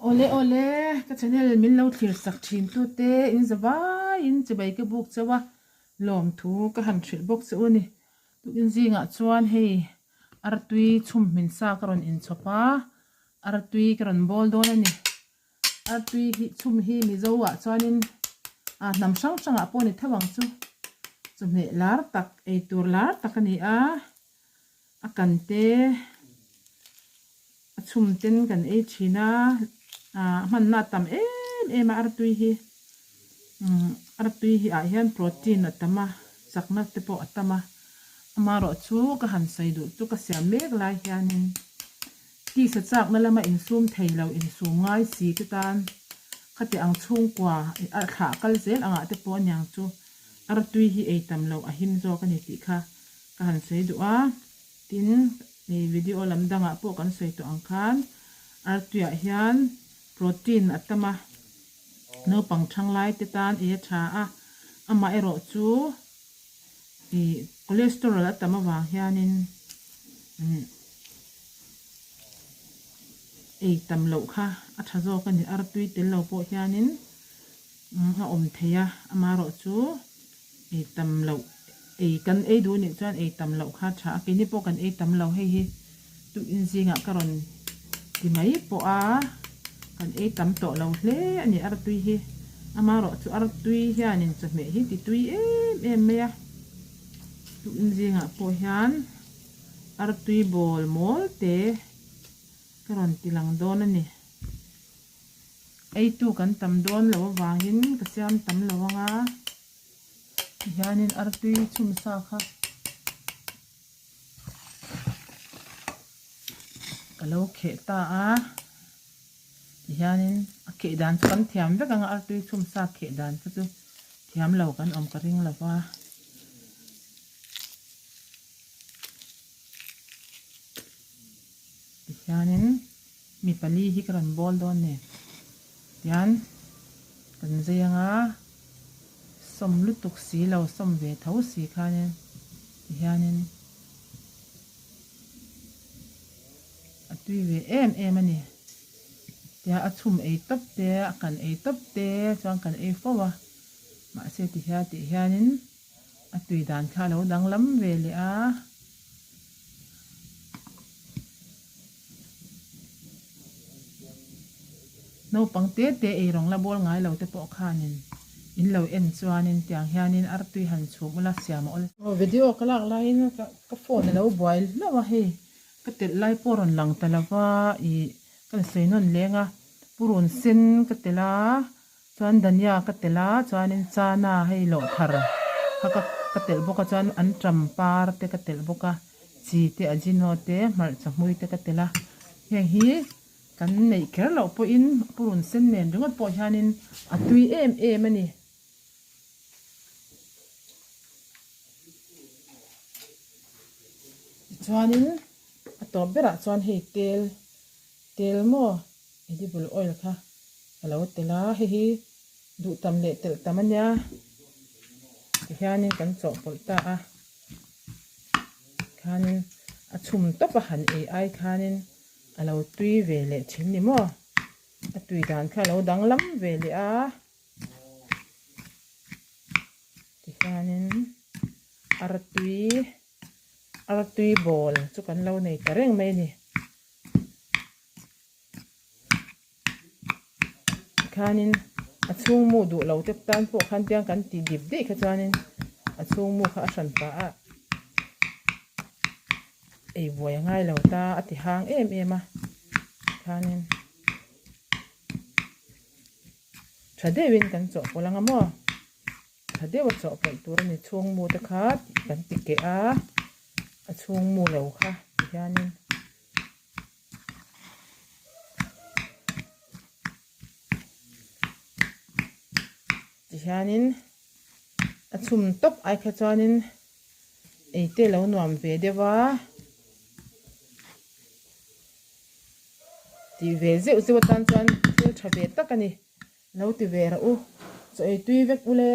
Awle awle, ka channel min lo thlir sak thin tute in za vaiin chibai ka buk chauh a, lawmthu ka han hrilh bawk che u a ni. Tukin zingah chuan hei artui chhum hmin sa ka rawn inchhawp a, artui ka rawn bawl dawn a ni. Artui hi chhum hi Mizo ah chuanin ah hnam hrang hrangah pawh a ni theuh ang chu. Chawhmeh lar tak, eitur lar tak a ni a, a kan te a chhum ten kan ei thin a, ah hmanna a tam em em a artui hi. Umm artui hi ah hian protein a tam a, chakna te pawh a tam a, amaherawhchu ka han sawi duh chu ka siam mek lai hianin. Tisa chakna lama insum thei lo insum ngai si te tan khati ang chhungkua a thlah kal zel angah te pawh aniang chu artui hi ei tam loh a him zawk a ni tih kha ka han sawi duh a. Tin, i video lam dangah pawh kan sawi tawh ang khan artuiah hian protein a tam a, naupang thanglai te tan ei a tha a, amaherawh chu i cholesterol a tam avang hianin ei tam loh kha a tha zawk a ni. Artui tel lo pawh hianin a awm thei a, amaherawh chu ei tam loh ei kan ei duh anih chuan ei tam loh kha a tha a, keini pawh kan ei tam lo hei hi tukin zingah ka rawn ti mai pawh a, kan ei tam tawh lo hle a ni artui hi, amaherawh chu artui hianin chawhmeh hi ti tui em em mai a, tukin zingah pawh hian artui bawl mawl te ka rawn ti lang dawn a ni. Eitu kan tam dawn loh avangin ka siam tam lo ang a, tihianin artui chhum sa kha ka lo kheh ta a, tihianin a kheh dan chu kan thiam vek ang a, artui chhum sa kheh dan kha chu thiam lo kan awm ka ring lo va. Tihianin mi pali hi ka rawn bawl dawn ni. Tihian kan zai anga sawm lutuk si lo sawm ve tho si khanin tihianin a tui ve em em a ni. Tihian a chhum ei tawp te a kan ei tawp te chuan kan ei fo a mahse tihian tih hianin A tui dan kha a lo danglam ve leh a. Naupang te te ei rawng la bawl ngai lo te pawh khanin in lo en chuanin tiang hianin artui han chhum ula siam a awl. Aw video ka lak laiin ka phone a lo buai hlauh a hei ka telh lai pawh a rawn lang ta lo va ih ka insawi nawn leng a purun sen ka telh a. Chuan dhania ka telh a, chuanin chana hei lawh thar kha ka ka telh bawk a, chuan an ṭam par te ka telh bawk a, chi te ajino te hmarcha hmui te ka telh a, heng hi kan neih kher loh pawhin purun sen nen ringawt pawh hianin a tui em em a ni. Tichuanin a tawp berah chuan hei tel tel maw Edible oil kha a lo tel a, hei hi duh tam leh telh tam a nia tihianin kan chawhpawlh ta a khanin a chhum tawp a han ei ai khanin a lo tui ve leh thin ni maw a tui dan kha a lo danglam ve leh a tihianin artui artui bawl chu kan lo nei ta reng mai a ni. Khanin a chhung mu duh lo te tan pawh khan tiang kan tih dip daih kha chuanin a chhung mu kha a hran pah a ei buai a ngai lo ta a ti hang em em a khanin tha deuhin kan chawhpawlh anga maw tha deuh a chawhpawlh tur a ni chhung mu te kha kan ti keh a a chhung mu lo kha tihianin. Tihianin a chhum tawp ai kha chuanin ei te lo nuam ve deuh a tih ve zeuh zeuh atan chuan thil tha ve tak a ni lo ti ve rawh u chaw ei tui vek ule.